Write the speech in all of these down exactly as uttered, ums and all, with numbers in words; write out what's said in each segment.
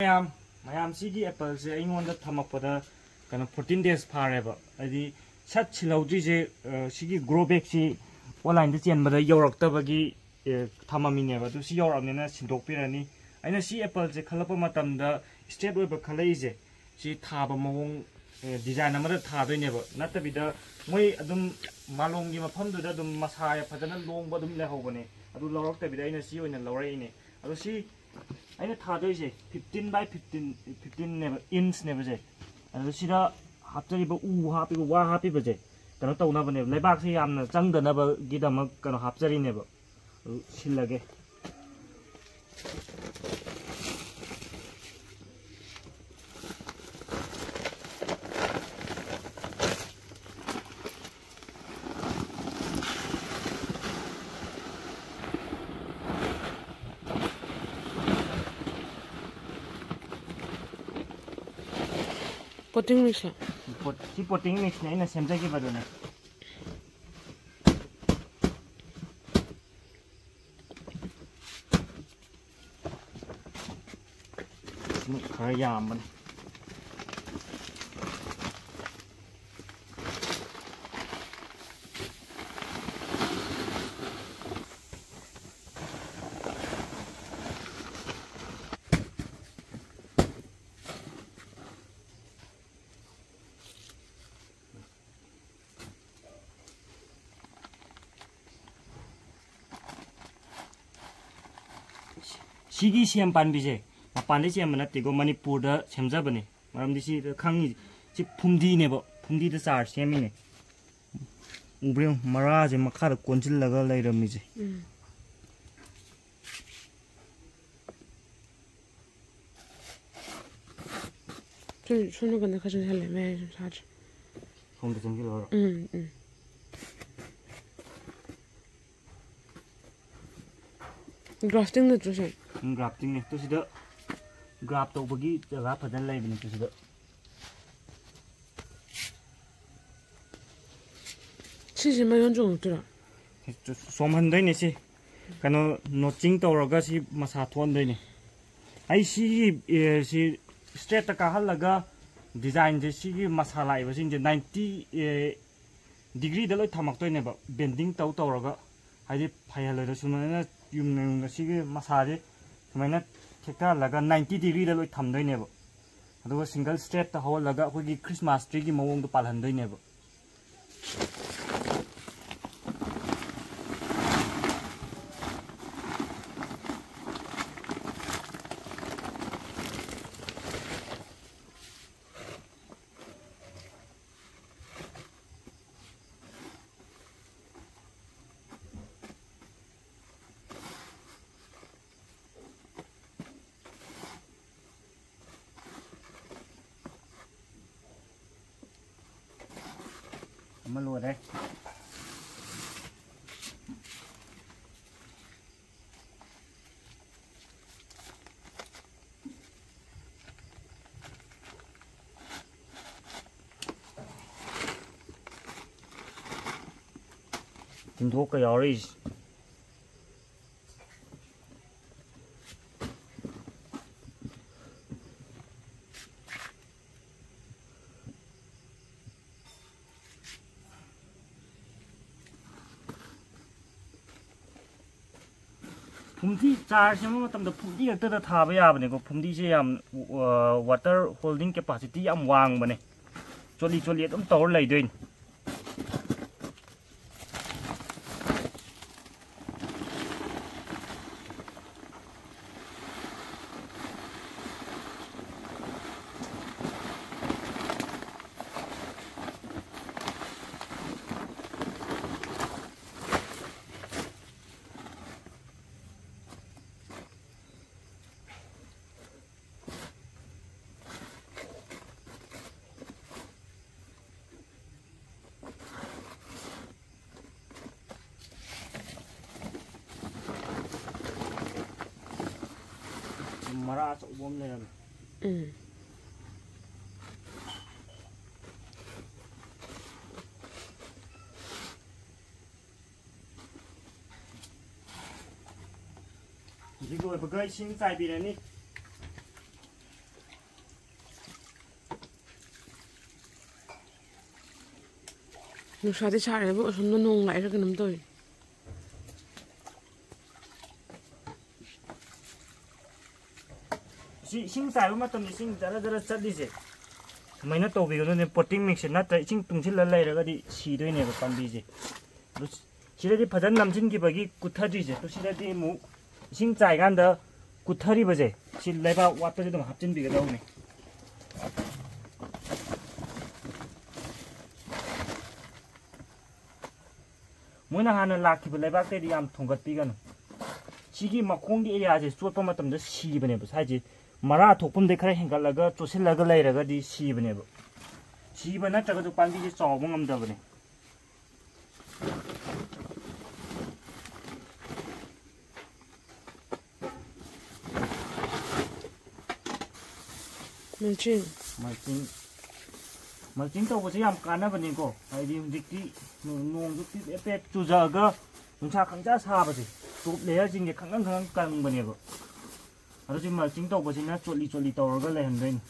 ꯃꯌꯥꯝ ꯃꯌꯥꯝ ꯁꯤꯒꯤ ꯑꯦꯄꯜꯁꯦ ꯑꯩꯉꯣꯟꯗ ꯊꯝꯃꯛꯄꯗ ꯀꯩꯅꯣ ꯐꯣꯔꯇꯤꯟ ꯗꯦꯖ ꯐꯥꯔꯦꯕ꯫ ꯍꯥꯏꯗꯤ ꯁꯠ ꯁꯤꯜꯍꯧꯗ꯭ꯔꯤꯁꯦ, ꯑ, ꯁꯤꯒꯤ ꯒ꯭ꯔꯣ ꯕꯦꯒꯁꯤ ꯑꯣꯟꯂꯥꯏꯟꯗ ꯆꯦꯟꯕꯗ ꯌꯧꯔꯛꯇꯕꯒꯤ, ꯑꯦ, ꯊꯝꯃꯝꯃꯤꯅꯦꯕ꯫ ꯑꯗꯨ ꯁꯤ ꯌꯧꯔꯛꯑꯕꯅꯤꯅ ꯁꯤꯟꯗꯣꯛꯄꯤꯔꯅꯤ꯫ ꯑꯩꯅ ꯁꯤ ꯑꯦꯄꯜꯁꯦ ꯈꯜꯂꯛꯄ ꯃꯇꯝꯗ ꯏꯁꯇ꯭ꯔꯦꯠ ꯑꯣꯏꯕ ꯈꯜꯂꯛꯏꯁꯦ, ꯁꯤ ꯊꯥꯕ ꯃꯑꯣꯡ, ꯑꯦ, ꯗꯤꯖꯥꯏꯟ ꯑꯃꯗ ꯊꯥꯗꯣꯏꯅꯦꯕ꯫ ꯅꯠꯇꯕꯤꯗ ꯃꯣꯏ ꯑꯗꯨꯝ ꯃꯥꯂꯣꯝꯒꯤ ꯃꯐꯝꯗꯨꯗ ꯑꯗꯨꯝ ꯃꯁꯥ ꯐꯖꯅ ꯂꯣꯡꯕ ꯑꯗꯨꯝ ꯂꯩꯍꯧꯕꯅꯦ꯫ ꯑꯗꯨ ꯂꯧꯔꯛꯇꯕꯤꯗ ꯑꯩꯅ ꯁꯤ ꯑꯣꯏꯅ ꯂꯧꯔꯛꯏꯅꯦ꯫ ꯑꯗꯣ ꯁꯤ ꯑꯩꯅ ꯊꯥꯗꯣꯏꯁꯦ ꯐꯤꯐꯇꯤꯟ ꯕꯥꯏ ꯐꯤꯐꯇꯤꯟ, ꯐꯤꯐꯇꯤꯟꯅꯦꯕ, ꯏꯟꯁꯅꯦꯕꯁꯦ꯫ ꯑꯗꯣ ꯁꯤꯗ ꯍꯥꯞꯆꯔꯤꯕ ꯎ ꯍꯥꯞꯄꯤꯕ, ꯋꯥ ꯍꯥꯞꯄꯤꯕꯁꯦ ꯀꯩꯅꯣ ꯇꯧꯅꯕꯅꯦꯕ, ꯂꯩꯕꯥꯛꯁꯦ ꯌꯥꯝꯅ ꯆꯪꯗꯅꯕꯒꯤꯗꯃꯛ ꯀꯩꯅꯣ ꯍꯥꯞꯆꯔꯤꯅꯦꯕ꯫ ꯑꯗꯨ ꯁꯤꯜꯂꯒꯦ꯫ ꯄꯣꯇꯤꯡ ꯃꯤꯛꯁꯂꯣ? ꯄꯣꯠ-, ꯁꯤ ꯄꯣꯇꯤꯡ ꯃꯤꯛꯁꯅꯦ ꯑꯩꯅ ꯁꯦꯝꯖꯈꯤꯕꯗꯨꯅꯦ꯫ ꯁꯤꯃꯨꯛ ꯈꯔ ꯌꯥꯝꯕꯅꯦ꯫ ꯁꯤꯒꯤ ꯁꯦꯝ ꯄꯥꯝꯕꯤꯁꯦ ꯃꯄꯥꯟꯗꯩ ꯆꯦꯟꯕ ꯅꯠꯇꯦꯀꯣ, ꯃꯅꯤꯄꯨꯔꯗ ꯁꯦꯝꯖꯕꯅꯦ꯫ ꯃꯔꯝꯗꯤ ꯁꯤ ꯈꯪꯉꯤ, ꯁꯤ ꯐꯨꯝꯗꯤꯅꯦꯕ, ꯐꯨꯝꯗꯤꯗ ꯆꯥꯔ ꯁꯦꯝꯃꯤꯅꯦ꯫ ꯎꯕ꯭ꯔꯥ ꯌꯦꯡꯉꯨ, ꯃꯔꯥꯁꯦ ꯃꯈꯥꯗ ꯀꯣꯟꯁꯤꯜꯂꯒ ꯂꯩꯔꯝꯃꯤꯁꯦ꯫ ꯎꯝ꯫ ꯁꯣꯝ, ꯁꯣꯝ ꯅꯥꯀꯟꯗ ꯈꯔ ꯆꯪꯁꯤꯜꯂꯦ, ꯃꯌꯥꯏ ꯁꯨꯝ ꯁꯥꯗ꯭ꯔꯦ꯫ ꯁꯣꯝꯗ ꯆꯪꯁꯤꯜꯂꯣ ꯍꯥꯏꯔꯣ? ꯎꯝ, ꯎꯝ꯫ ꯒ꯭ꯔꯥꯐꯇꯤꯡ ꯅꯠꯇ꯭ꯔꯣ ꯁꯦ? ꯎꯝ, ꯒ꯭ꯔꯥꯐꯇꯤꯡꯅꯦ꯫ ꯇꯨ ꯁꯤꯗ ꯒ꯭ꯔꯥꯐ ꯇꯧꯕꯒꯤ ꯖꯒꯥ ꯐꯖꯅ ꯂꯩꯕꯅꯦ ꯇꯨ ꯁꯤꯗ꯫ ꯁꯤꯁꯦ ꯃꯌꯣꯟ ꯆꯣꯡꯉꯛꯇꯣꯏꯔꯣ? ꯆꯣ-, ꯆꯣꯝꯍꯟꯗꯣꯏꯅꯦ ꯁꯤ꯫ ꯀꯩꯅꯣ, ꯅꯣꯠꯆꯤꯡ ꯇꯧꯔꯒ ꯁꯤ ꯃꯁꯥ ꯊꯣꯛꯍꯟꯗꯣꯏꯅꯦ꯫ ꯑꯩ ꯁꯤꯒꯤ, ꯑꯦ, ꯁꯤ straight ꯇ ꯀꯥꯍꯜꯂꯒ design ꯁꯦ, ꯁꯤꯒꯤ ꯃꯁꯥ ꯂꯥꯛꯏꯕꯁꯤꯡꯁꯦ ninety, ꯑꯦ, degree ꯗ ꯂꯣꯏ ꯊꯝꯃꯛꯇꯣꯏꯅꯦꯕ, bending ꯇꯧ ꯇꯧꯔꯒ, ꯍꯥꯏꯗꯤ ꯐꯩꯍꯜꯂꯣꯏꯗ, ꯁꯨꯃꯥꯏꯅ ꯌꯨꯝꯅ ꯌꯨꯝ ꯑꯁꯤꯒꯤ ꯃꯁꯥꯁꯦ ꯁꯨꯃꯥꯏꯅ ꯊꯦꯛꯊꯍꯜꯂꯒ ninety degree ꯗ ꯂꯣꯏ ꯊꯝꯗꯣꯏꯅꯦꯕ꯫ ꯑꯗꯨꯒ single straight ꯇ ꯍꯧꯍꯜꯂꯒ ꯑꯩꯈꯣꯏꯒꯤ Christmas tree ꯒꯤ ꯃꯑꯣꯡꯗ ꯄꯥꯜꯍꯟꯗꯣꯏꯅꯦꯕ꯫ ꯑꯃ ꯂꯣꯏꯔꯦ꯫ ꯇꯤꯟꯊꯣꯛꯀ ꯌꯥꯎꯔꯛꯏꯁꯦ꯫ ꯐꯨꯝꯗꯤ ꯆꯥꯔ ꯁꯦꯝꯕ ꯃꯇꯝꯗ ꯐꯨꯝꯗꯤ ꯈꯛꯇꯗ ꯊꯥꯕ ꯌꯥꯕꯅꯦꯀꯣ꯫ ꯐꯨꯝꯗꯤꯁꯦ ꯌꯥꯝ, ꯑ, water holding capacity ꯌꯥꯝ ꯋꯥꯡꯕꯅꯦ꯫ ꯆꯣꯠꯂꯤ ꯆꯣꯠꯂꯤ ꯑꯗꯨꯝ ꯇꯧꯔ ꯂꯩꯗꯣꯏꯅꯤ꯫ ꯃꯔꯥ ꯑꯆꯧꯕ ꯑꯃ ꯂꯩꯔꯝꯃꯦ꯫ ꯎꯝ꯫ ꯍꯧꯖꯤꯛ ꯂꯣꯏꯕꯒ ꯏꯁꯤꯡ ꯆꯥꯏꯕꯤꯔꯅꯤ꯫ ꯅꯨꯡꯁꯥꯗꯤ ꯁꯥꯔꯦꯕꯨ, ꯑꯁꯣꯝꯗ ꯅꯣꯡ ꯂꯥꯛꯏꯔꯥ ꯀꯩꯅꯣꯝ ꯇꯧꯏ꯫ ꯁꯤ ꯏꯁꯤꯡ ꯆꯥꯏꯕ ꯃꯇꯝꯗ ꯏꯁꯤꯡ ꯖꯔ ꯖꯔ ꯆꯠꯂꯤꯁꯦ ꯁꯨꯃꯥꯏꯅ ꯇꯧꯕꯤꯒꯅꯨꯅꯦ꯫ ꯄꯣꯇꯤꯡ ꯃꯤꯛꯁꯁꯦ ꯅꯠꯇ꯭ꯔ ꯏꯁꯤꯡ ꯇꯨꯡꯁꯤꯜꯂ ꯂꯩꯔꯒꯗꯤ ꯁꯤꯗꯣꯏꯅꯦꯕ ꯄꯥꯝꯕꯤꯁꯦ꯫ ꯑꯗꯨ ꯁꯤꯗꯗꯤ ꯐꯖꯅ ꯅꯝꯁꯤꯟꯈꯤꯕꯒꯤ ꯀꯨꯠꯊꯗ꯭ꯔꯤꯁꯦ꯫ ꯑꯗꯨ ꯁꯤꯗꯗꯤ ꯑꯃꯨꯛ ꯏꯁꯤꯡ ꯆꯥꯏꯀꯥꯟꯗ ꯀꯨꯠꯊꯔꯤꯕꯁꯦ, ꯁꯤ ꯂꯩꯕꯥꯛ ꯋꯥꯠꯄꯁꯦ ꯑꯗꯨꯝ ꯍꯥꯞꯆꯤꯟꯕꯤꯒꯗꯧꯕꯅꯦ꯫ ꯃꯣꯏꯅ ꯍꯥꯟꯅ ꯂꯥꯛꯈꯤꯕ ꯂꯩꯕꯥꯛꯇꯩꯗꯤ ꯌꯥꯝ ꯊꯣꯡꯒꯠꯄꯤꯒꯅꯨ꯫ ꯁꯤꯒꯤ ꯃꯈꯣꯡꯒꯤ ꯑꯦꯔꯤꯌꯥꯁꯦ ꯆꯣꯠꯄ ꯃꯇꯝꯗ ꯁꯤꯕꯅꯦꯕ꯫ ꯁꯥꯏꯁꯦ ꯃꯔꯥ ꯊꯣꯛꯐꯝꯗꯩ ꯈꯔ ꯍꯦꯟꯒꯠꯂꯒ ꯆꯣꯠꯁꯤꯜꯂꯒ ꯂꯩꯔꯒꯗꯤ ꯁꯤꯕꯅꯦꯕ꯫ ꯁꯤꯕ ꯅꯠꯇ꯭ꯔꯒꯁꯨ ꯄꯥꯝꯕꯤꯁꯦ ꯆꯥꯎꯕ ꯉꯝꯗꯕꯅꯦ꯫ ꯃꯜꯆꯤꯡ꯫ ꯃꯜꯆꯤꯡ, ꯃꯜꯆꯤꯡ ꯇꯧꯕꯁꯦ ꯌꯥꯝ ꯀꯥꯟꯅꯕꯅꯤꯀꯣ꯫ ꯍꯥꯏꯗꯤ ꯍꯧꯖꯤꯛꯇꯤ ꯅꯣ-, ꯅꯣꯡꯁꯨ ꯄꯤꯠ ꯄꯦꯠ ꯆꯨꯖꯛꯑꯒ ꯅꯨꯡꯁꯥ ꯈꯪꯁꯥ ꯁꯥꯕꯁꯦ, ꯇꯣꯞ ꯂꯦꯌꯔꯁꯤꯡꯁꯦ ꯈꯪꯀꯪ ꯈꯪꯀꯪ ꯀꯪꯕꯅꯦꯕ꯫ ꯑꯗꯨ ꯁꯤ ꯃꯜꯆꯤꯡ ꯇꯧꯕꯁꯤꯅ ꯆꯣꯠꯂꯤ ꯆꯣꯠꯂꯤ ꯇꯧꯔꯒ ꯂꯩꯍꯟꯗꯣꯏꯅꯤ꯫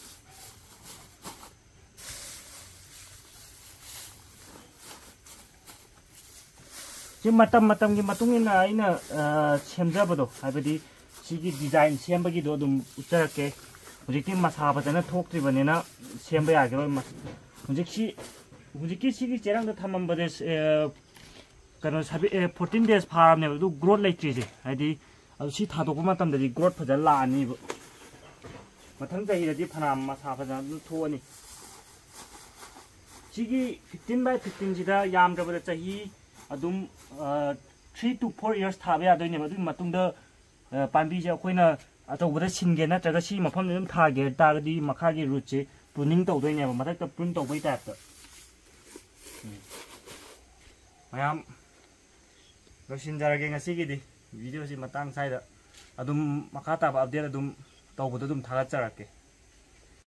ꯁꯤ ꯃꯇꯝ ꯃꯇꯝꯒꯤ ꯃꯇꯨꯡ ꯏꯟꯅ ꯑꯩꯅ, ꯑ, ꯁꯦꯝꯖꯕꯗꯣ, ꯍꯥꯏꯕꯗꯤ ꯁꯤꯒꯤ ꯗꯤꯖꯥꯏꯟ ꯁꯦꯝꯕꯒꯤꯗꯣ ꯑꯗꯨꯝ ꯎꯠꯆꯔꯛꯀꯦ꯫ ꯍꯧꯖꯤꯛꯇꯤ ꯃꯁꯥ ꯐꯖꯅ ꯊꯣꯛꯇ꯭ꯔꯤꯕꯅꯤꯅ ꯁꯦꯝꯕ ꯌꯥꯈꯤꯔꯣꯏ꯫ ꯃꯁ-, ꯍꯧꯖꯤꯛꯁꯤ, ꯍꯧꯖꯤꯛꯀꯤ ꯁꯤꯒꯤ ꯆꯦꯔꯪꯗ ꯊꯝꯃꯝꯕꯁꯦ, ꯑ, ꯀꯩꯅꯣ, ꯁꯚꯦ-, ꯑꯦ, ꯐꯣꯔꯇꯤꯟ ꯗꯦꯖ ꯐꯥꯔꯕꯅꯦꯕ, ꯑꯗꯨ ꯒ꯭ꯔꯣꯠ ꯂꯩꯇ꯭ꯔꯤꯁꯦ꯫ ꯍꯥꯏꯗꯤ ꯑꯗꯨ ꯁꯤ ꯊꯥꯗꯣꯛꯄ ꯃꯇꯝꯗꯗꯤ ꯒ꯭ꯔꯣꯠ ꯐꯖꯅ ꯂꯥꯛꯑꯅꯤꯕ꯫ ꯃꯊꯪ ꯆꯍꯤꯗꯗꯤ ꯐꯅꯌꯥꯝ ꯃꯁꯥ ꯐꯖꯅ ꯑꯗꯨꯝ ꯊꯣꯛꯑꯅꯤ꯫ ꯁꯤꯒꯤ fifteen by fifteen ꯁꯤꯗ ꯌꯥꯝꯗ꯭ꯔꯕꯗ ꯆꯍꯤ ꯑꯗꯨꯝ, ꯑ, three to four years ꯊꯥꯕ ꯌꯥꯗꯣꯏꯅꯦꯕ꯫ ꯑꯗꯨꯒꯤ ꯃꯇꯨꯡꯗ, ꯑ, ꯄꯥꯝꯕꯤꯁꯦ ꯑꯩꯈꯣꯏꯅ ꯑꯆꯧꯕꯗ ꯁꯤꯟꯒꯦ ꯅꯠꯇ꯭ꯔꯒ ꯁꯤ ꯃꯐꯝꯗ ꯑꯗꯨꯝ ꯊꯥꯒꯦ ꯍꯥꯏ ꯇꯥꯔꯒꯗꯤ ꯃꯈꯥꯒꯤ ꯔꯨꯠꯁꯦ ꯄ꯭ꯔꯨꯅꯤꯡ ꯇꯧꯗꯣꯏꯅꯦꯕ, ꯃꯊꯛꯇ ꯄ꯭ꯔꯨꯟ ꯇꯧꯕꯩ ꯇꯥꯏꯞꯇ꯫ ꯎꯝ꯫ ꯃꯌꯥꯝ ꯂꯣꯏꯁꯤꯟꯖꯔꯒꯦ ꯉꯁꯤꯒꯤꯗꯤ꯫ ꯚꯤꯗꯤꯑꯣꯁꯤ ꯃꯇꯥꯡ ꯁ꯭ꯋꯥꯏꯗ ꯑꯗꯨꯝ ꯃꯈꯥ ꯇꯥꯕ ꯑꯞꯗꯦꯠ ꯑꯗꯨꯝ ꯇꯧꯕꯗꯣ ꯑꯗꯨꯝ ꯊꯥꯒꯠꯆꯔꯛꯀꯦ꯫